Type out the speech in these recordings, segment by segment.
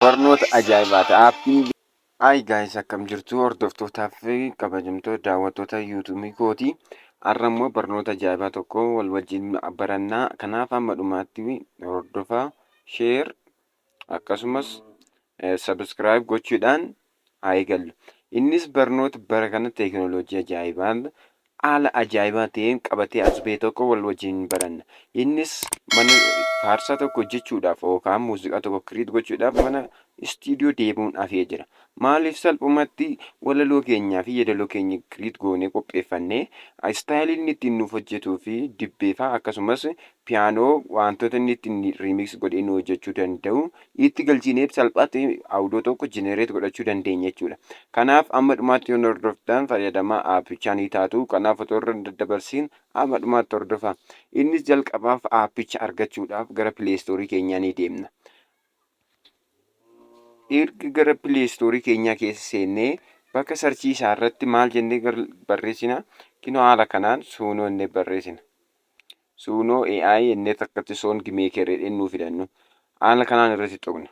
Barnoota ajaa'ibaati. Aappiin Hi guys, akkam jirtu hordoftootaa fi kabajamtoota daawwattoota YouTube kooti. Har'a immoo barnoota ajaa'ibaa tokko wal wajjin barannaa. Kanaaf hamma dhumaatti hordofaa, share akkasumas subscribe gochuudhaan haa eegallu. Innis barnoota bara kana teekinooloojii ajaa'ibaan haala ajaa'ibaa ta'een qabatee as ba'e tokko wal wajjin baranna. Innis mana faarsaa tokko hojjechuudhaaf yookaan muuziqaa tokko create gochuudhaaf mana istuudiyoo deemuun hafee jira. Maaliif salphumatti walaloo keenyaa fi yeedaloo keenya create goonee qopheeffannee istaayilii inni ittiin nuuf hojjetuu fi dibbee fa'aa akkasumas piyaanoo wantoota inni ittiin remix godhee nu hojjechuu danda'u itti galchinee salphaatti audio tokko generate godhachuu dandeenya jechuudha. Kanaaf amma dhumaatti yoo nu hordoftan fayyadamaa aappichaa ni taatu. Kanaaf otoo irra hin daddabarsiin amma dhumaatti hordofaa. Innis jalqabaaf aappicha argachuudhaaf gara Play Store keenyaa ni deemna. Erga gara Play Store keenyaa keessa seennee bakka sarchii isaa irratti maal jennee barreessina? Kinoo haala kanaan Suunoo jennee barreessina. Suunoo AI jennee takkatti song maker jedhee nuu fidannu. Haala kanaan irratti tuqna.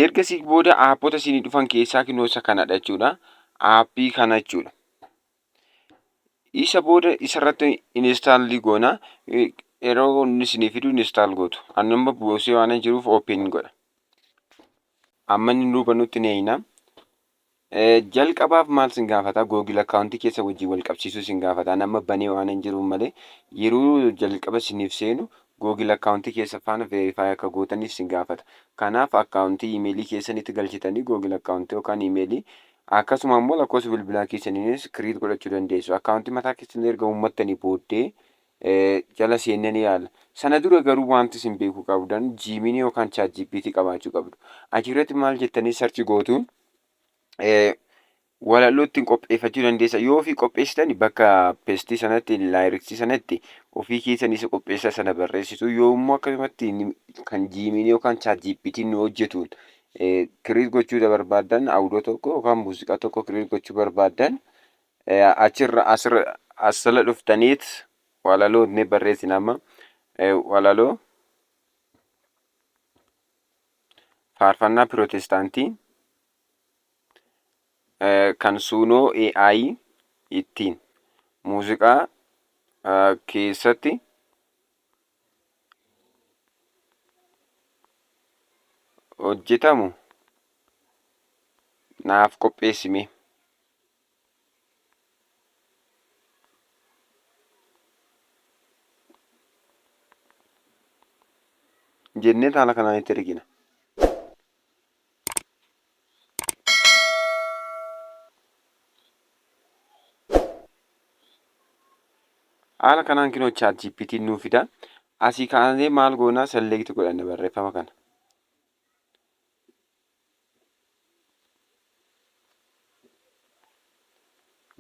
Ergasii booda aappota isinii dhufan keessaa kinoo isa kanadha jechuudha. Aappii kana jechuudha. Isa booda isarratti install goona. Yeroo inni isinii fidu install gootu. Ani amma buusee waan jiruuf open godha. Amma inni nuu banutti ni eeyna. Jalqabaaf maal sin gaafata? Google account keessa wajjin wal qabsiisuu sin gaafata. Ani amma banee waan hin jiruuf malee yeroo jalqaba isiniif seenu Google account keessa faana verify akka gootaniif sin gaafata. Kanaaf akkaawuntii iimeelii keessanitti galchitanii Google account yookaan iimeelii akkasuma immoo lakkoofsa bilbilaa keessaniinis create godhachuu dandeessu. Akkaawuntii mataa keessanii erga uummattanii booddee jala seennee ni yaalla. Sana dura garuu wanti isin beekuu qabdan Gemini yookaan ChatGPT qabaachuu qabdu. Achirratti maal jettanii search gootu? Walaloo ittiin qopheeffachuu dandeessa. Yoo ofii qopheessitan bakka peestii sanatti lyricsii sanatti ofii keessan isa qopheessaa sana barreessitu. Yoo immoo akkasumatti kan Gemini yookaan ChatGPT nu hojjetuun create gochuu barbaaddan audio tokko yookaan muuziqaa tokko create gochuu barbaaddan achirra asirra asala dhuftaniit walaloo ni barreessina amma walaloo faarfannaa pirootestaantii kan Suunoo AI ittiin muuziqaa keessatti hojjetamu naaf qopheessi mee. Jennee haala kanaan itti ergina. Haala kanaan kinoo ChatGPT nuu fida. Asii kaanee maal goonaa select godhanna barreeffama kana.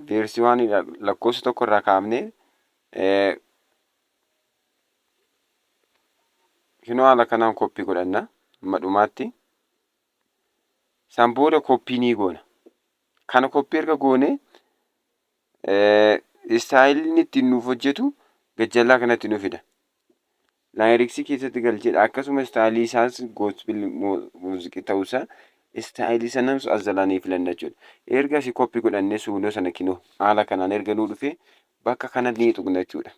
Verse waan lakkoofsa tokko irraa kaafnee kinoo haala kanaan koppii godhanna amma dhumaatti. San booda koppii ni goona. Kana koppii erga goone istaayilli ittiin nuuf hojjetu gajjallaa kanatti nu fida. Lyricsii keessatti galcheedha. Akkasuma istaayilii isaas gospel muuziqii ta'uusaa istaayilii sanas as jalaa ni filanna jechuudha. Erga asii koppii godhannee Suunoo sana kinoo haala kanaan erga nuu dhufee bakka kana ni tuqna jechuudha.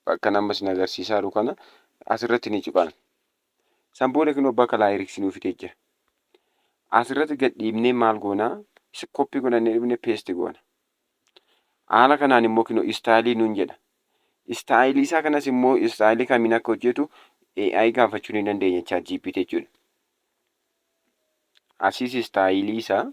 Bakka nama isin agarsiisaa jiru kana asirratti ni cuqaana. San booda kinoo bakka lyricsii nuu fidee jira. Asirratti gad dhiibnee maal goonaa? Isa koppii godhannee dhufnee paste goona. Haala kanaan immoo kinoo istaayilii nuun jedha. Istaayilii isaa kanas immoo istaayilii kamiin akka hojjetu AI gaafachuu ni dandeenya ChatGPT jechuudha. Asiis istaayilii isaa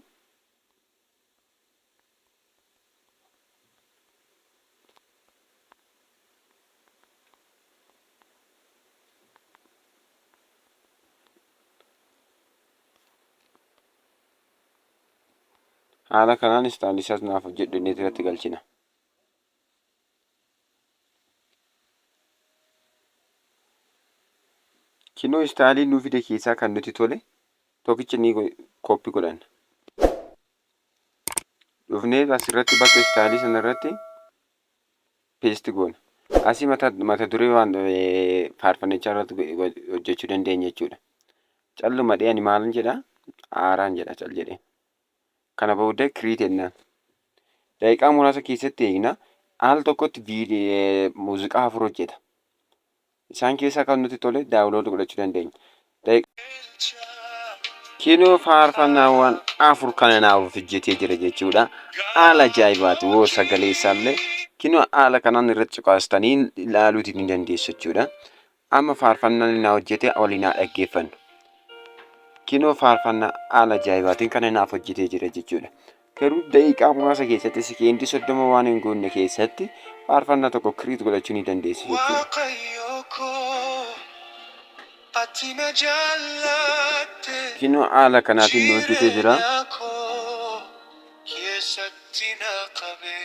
haala kanaan istaayilii isaas naaf hojjedhu inni irratti galchina. Kinoo istaayilii nuu fide keessaa kan nuti tole tokkicha ni koppii godhanna. Dhufnee asirratti bakka istaayilii sana irratti paste goona. Asii mata duree waan faarfannichaa irratti hojjechuu dandeenya jechuudha. Calluma dhee ani maalin jedha? Haaraan jedha cal jedhee. Kana booda create jennaan. Daqiiqaa muraasa keessatti eegna. Al tokkotti muuziqaa afur hojjeta. Isaan keessaa kan nuti tole download godhachuu dandeenya. Kinoo faarfannaawwan afur kana naaf hojjetee jira jechuudha. Haala ajaa'ibaati woo sagalee isaallee kinoo haala kanaan irratti cuqaastanii ilaaluutii ni dandeessu jechuudha. Amma faarfannaan inni naa hojjete waliin haa dhaggeeffannu. Kinoo faarfannaa haala ajaa'ibaatiin kana naaf hojjetee jira jechuudha. Garuu daqiiqaa muraasa keessatti sekeendii 30 waan hin guunne keessatti faarfannaa tokko create godhachuu ni dandeessu jechuudha. Waaqayyo koo, ati na jaallatte. Kinoo haala kanaatiin nu hojjetee jira. Jireenya koo keessatti na qabe.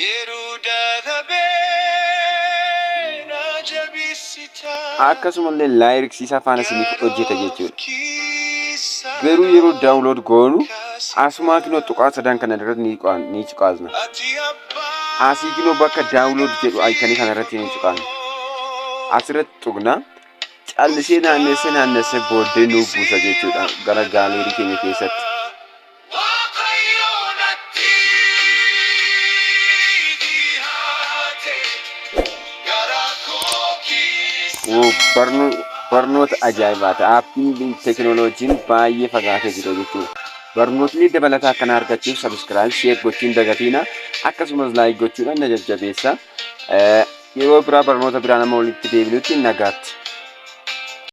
Yeroo dadhabee na jabeessita. Akkasumallee lyrics isaa faana isiniif hojjeta jechuudha. Keessa Garuu yeroo download goonu asumaa kinoo tuqaa sadan kana irratti ni cuqaasna. Ati abbaa Asii kinoo bakka download jedhu icon kana irratti ni cuqaasna. Asirratti tuqna. Callisee naannessee naannessee booddee nuuf buusa jechuudha gara gallery keenya keessatti. Waaqayyo natti dhihaate gara koo keessa. Woo, barnoota ajaa'ibaati. Aappiin teekinooloojiin baay'ee fagaatee jira jechuudha. Barnootni dabalataa akkana argachuuf subscribe, share gochuun dagatiina. Akkasumas like gochuudhaan na jajjabeessa. Yeroo biraa barnoota biraa nama walitti deebinutti nagaatti.